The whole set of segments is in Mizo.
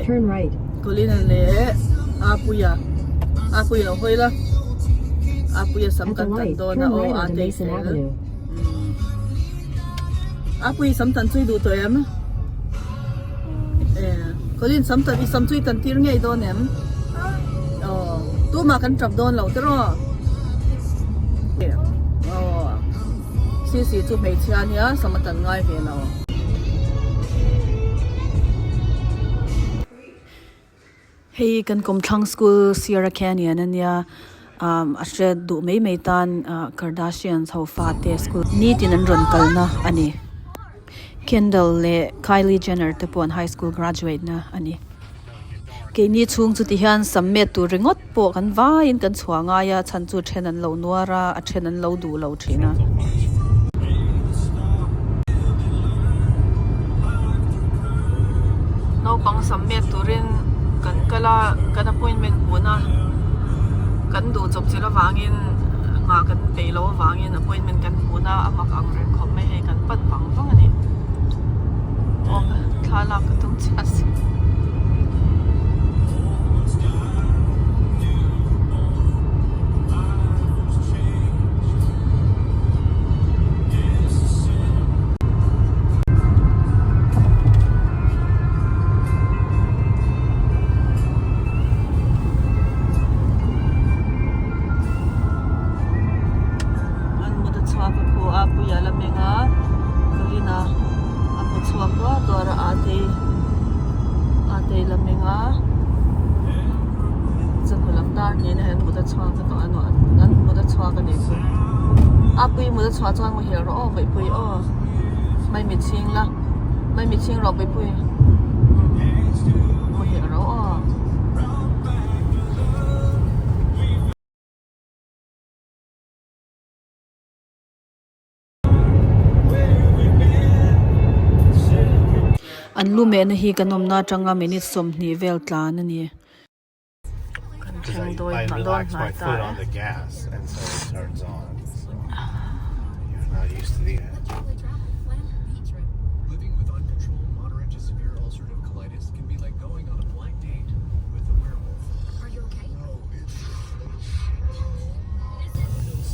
Turn right. Colina leh Apuia Apuia lo hawi la Apuia sam At the kan tan light, dawn a turn aw right a onto tei Mason fel Avenue. Apuia sam tan chu i duh tawh em? E Colin sam tan i sam chu i tan tir ngei dawn em? Aw tumah kan tap dawn lo tiraw? Aw Sisi chu hmeichhia ania sam a tan ngai ve lo. Hei kan kawmthlang school Sierra Canyon ania umm a hre duh mai mai tan ah Kardashians ho fate school nitin an rawn kalna a ni. Kendall leh Kylie Jenner te pawh an high school graduate na a ni. Keini chhung chu ti hian sam met tur ringawt pawh kan vaiin kan chhuah ngai a, chhan chu then an lo nuar a, a then an lo duh lo thin a. Naupang sam met turin kan kal a, kan appointment hmun a, kan duh chawp chilh avangin nghah kan peih loh avangin appointment kan hmun a, a mak ang reng khawp mai hei kan pan vang vang a ni. Aw thla lak ka tum chiah si. An mut a chhuak a khu a puia la meng a Colina a hmu chhuak duar duar a a tei a tei la meng a chawhnu lam dar niin a an mut a chhuak a tawh an mut a chhuak a ni a pui mut a chhuah chuan muhil rawh aw vaihpui aw maimit chhing la maimit chhing rawh vaihpui muhil rawh aw. An lu mehna hi kan awmna atanga minute 20 vel tlan a ni. Kan thleng dawi hnah dawn hnai ta e.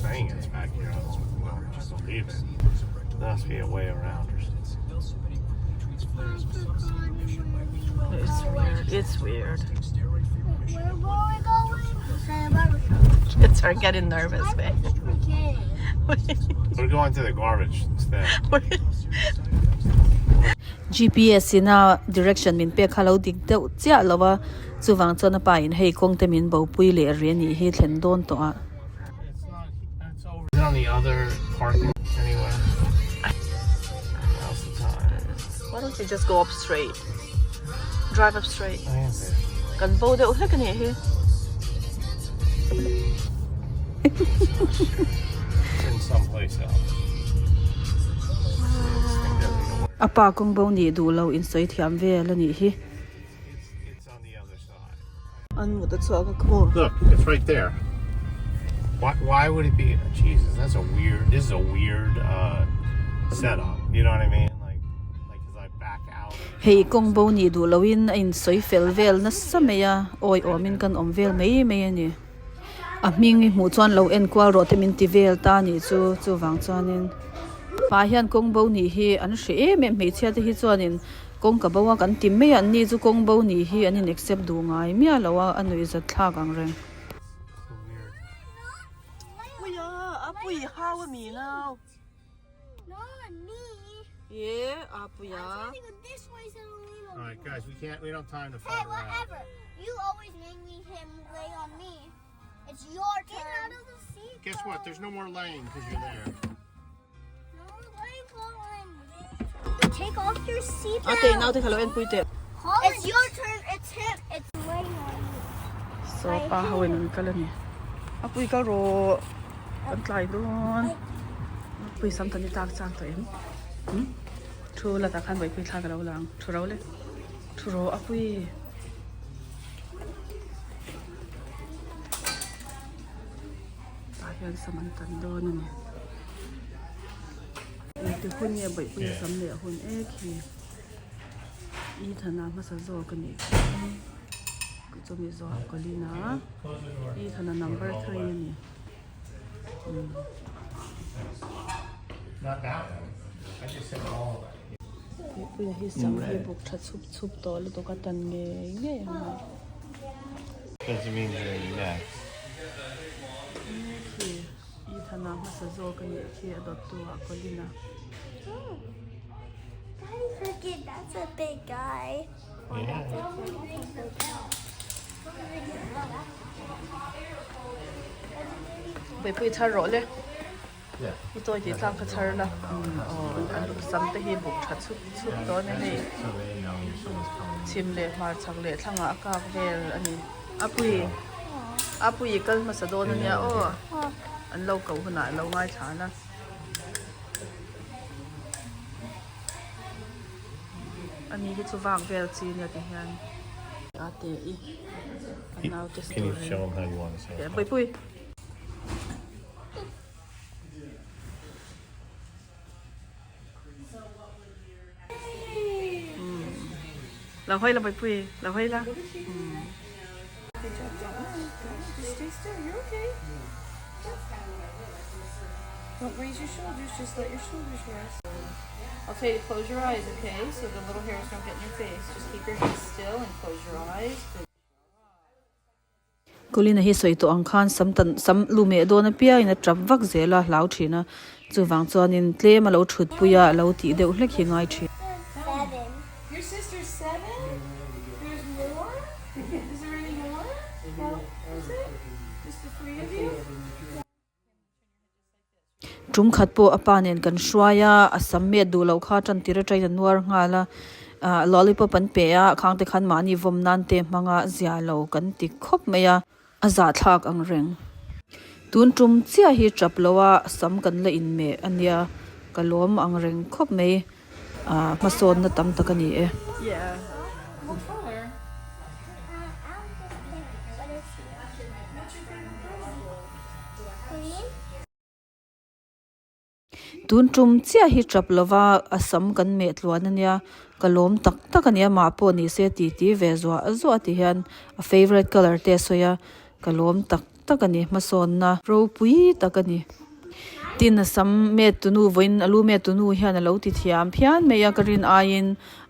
Saying it's back here, I don't believe it. There must be a way around or something. It's weird. It's weird. Kids are getting nervous, man. We're going to the garbage instead. GPS in a direction min pek kha lo dik deuh chiah lo a, chuvang chuan a pa in hei kawng te min bo pui leh rih a nih hi thlen dawn tawh a. Kan bo deuh hlek a nih hi. A pa kawng bo nih duh lo in sawi thiam vel a nih hi. An mut a chhuak a khaw. Look, it's right there. Why, why would it be? Jesus, that's a weird. This is a weird uh, setup. You know what I mean? Like, like as I back out. Hei kawng bo nih duh loin a insawi fel vel nasa mai a, awi awmin kan awm vel mai mai a ni. A hming i hmuh chuan lo en kual rawh te min ti vel ta a nih chu, chuvang chuanin pa hian kawng bo nih hi an hre em em hmeichhia te hi chuanin kawng ka bo a kan ti mai a, an ni chu kawng bo nih hi an in accept duh ngai miah lo a, a nuihzat thlak ang reng. Ye a puia. All right, guys, we can't. We don't have time to Hey, phone around. whatever. You always make me him lay on me. It's your turn. Get out of the seat. Guess what? There's no more laying because you're there. No more laying, Colin. Take off your seatbelt. A te naute kha lo en pui teh. It's your turn. It's him. It's laying on you. Saw pa ho in an kal a ni. A pui kal rawh. Kan tlai dawn. Pui sam tan i tlak chak tawh em? Hmm? Thu la tah khan vaipui thlak a lo lang. Thu ro le. Thu ro a pui. Tah hian sam an tan dawn a ni. Engti hun nge vaipui sam leh hun ek hi. Ethan a hmasa zawk a nih chumi zawh Colin a Ethan a number 3 a ni. Puipuia hi sam hi buk tha chhup chhup tawh lutuk a tan ngei ngei ang a. Khi Ethan-a hmasa zawk a nih khi a dawttu ah Colin a. Buaipui chhar rawh le i chawi tih tlang kha chhar la aw an sam te hi buk tha chhup chhup dawn a hei chhim leh hmar chhak leh thlangah a kak vel a ni a pui a pui i kal hmasa dawn a nia aw an lo koh hunah a lo ngaithla la. Ani hi chu vak vel chi nia ti hian a te i a naute Can you show them how you want to say it? Pui pui. Lo hawi la pui pui lo hawi la. Just stay still. You're okay. Don't raise your shoulders. Just let your shoulders rest. I'll tell you to close your eyes, okay? So the little hairs don't get in your face. Just keep your head still and close your eyes. Good. Colin-a hi sawi tawh ang khan sam tan sam lu meh dawn apiangin a tap vak zel a hlau thin a, chuvang chuanin tlem a lo thut pui a, a lo tih deuh hlek hi ngai thin. Your sister's seven? There's more? Is there any more? No. Is it? Just the three of you? Tum khat pawh a pa nen kan hruai a, a sam met duh loh kha tan tir atangin a nuar nghal a, ah lollipop an pe a, khang te khan mahni vawm nan te hmanga zia lo kan ti khawp mai a, a zahthlak ang reng. Tun tum chiah hi tap lo a sam kan la inmeh a nia, ka lawm ang reng khawp mai. Ah hmasawnna tam tak a ni e. Tun tum chiah hi tap lova a sam kan meh tluan a nia, ka lawm tak tak a nia mah pawh ni se ti ti ve zuah zuah ti hian a favourite colour te a sawi a, ka lawm tak tak a ni, hmasawnna ropui tak a ni. Tin a sam met tunu vawiin a lu met tunu hian a lo ti thiam phian mai a, ka rin aiin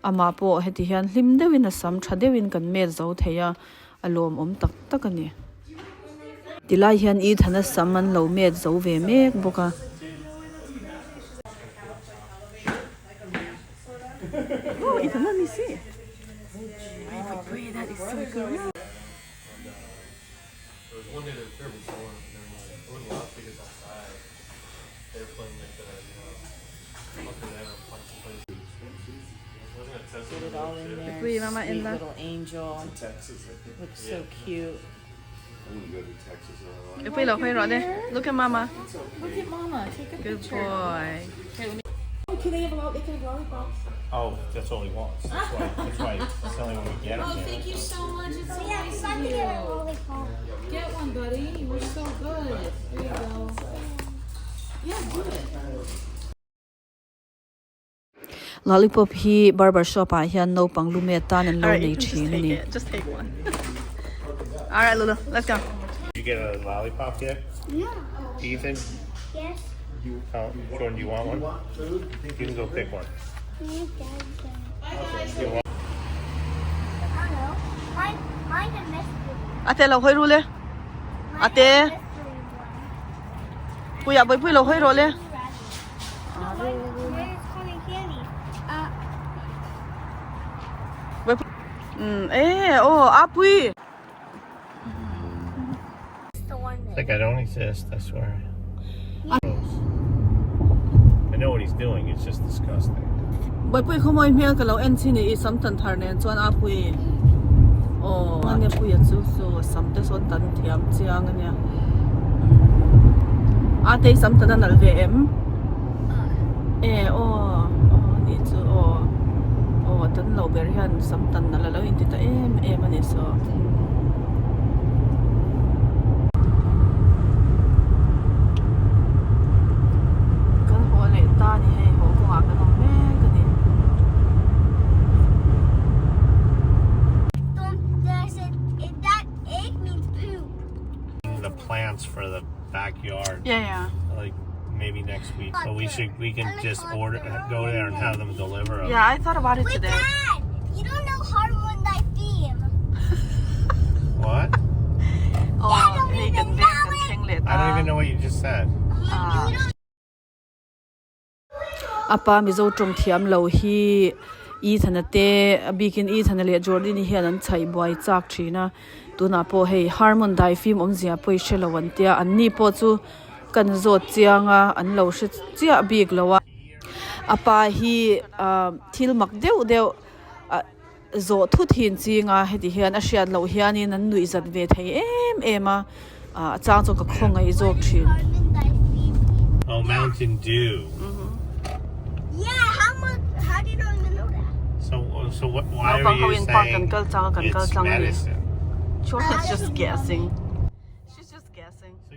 amah pawh heti hian hlim deuhin a sam tha deuhin kan met zo thei a, a lawmawm tak tak a ni. Tilai hian Ethan-a sam an lo met zo ve mek bawk a. Oh, Ethan, let me see. Wait, wait, that is so good. There was one day they were terrible storm, and then like it wasn't loudspeakers outside. They were playing like the you know hunker down, find some place. Wasn't it Tesla? Get it all in there. Wait, Mama, Sweet in the- little angel. Texas, I think. Looks so cute. I'm gonna go to Texas. and Wait, look, wait, Look at Mama. Look at Mama. Take a Good picture. boy. Here, let me. Oh, can they have a they can have lollipops. Oh, that's all he wants. That's why. That's why. That's the only one we get him. Oh, thank you so much. It's so Yeah, nice I'm of to get a you. lollipop. Get one, buddy. You were so good. There you go. Yeah, do it. Lollipop hi barber shop ah hian naupang lu met tan an lo Alright, nei you can just thin a take ni. it. Just take one. Alright, Lulu, let's go. Did you get a lollipop yet, No. Ethan? Yes. Oh, Jordan, do you want one? You can go pick one. You guys. You want- I don't know. Mine, mine a mystery. Ate lo hoi ru le. Mine Ate. a mystery one. Puya boy pui lo hoi ro le. No, mine, mine is cotton candy. Boy eh oh a pui. It's the one that. Like I don't exist. I swear. Gross. I know what he's doing. It's just disgusting. Boy pui khaw mawi hmel ka lo en chin i sam tan thar nen chuan a pui. Aw ania puia chu chu sam te sawn tan thiam chiang ania. A te sam tan a nalh ve em? E aw aw ni chu aw aw tan lo ber hian sam tan nalh a lo inti ta em em a ni saw. Kan haw leh ta a ni hei haw kawngah kan awm mek a ni. plants for the backyard. Yeah, yeah. Like maybe next week. But we should we can just order go there and have them deliver them. Yeah, I thought about it Wait, today. Dad, you don't know Harmon thy theme. What? Oh, hei kan veng kan thleng leh ta. I don't even know what you just said. You don't A pa Mizo tawng thiam lo hi Ethan-a te a bikin Ethan-a leh Jordan-i hian an chhaih buai chak thin a, tunah pawh hei Harmon daifim awmzia pawh i hre lo an tia, anni pawh chu kan zawt chiang a, an lo hre chiah bik lo a. A pa hi ah thil mak deuh deuh ah zawh thut hi an ching a, heti hian a hriat loh hianin an nuih zat ve thei em em a, ah a chang chuan ka khawngaih zawk thin. Oh, Mountain Dew. Yeah, how much? How do you don't even know that? So, so what? Why Naupang are ho you in park kan saying kal chang a kan kal it's tlang a ni. medicine? Jordan's just guessing.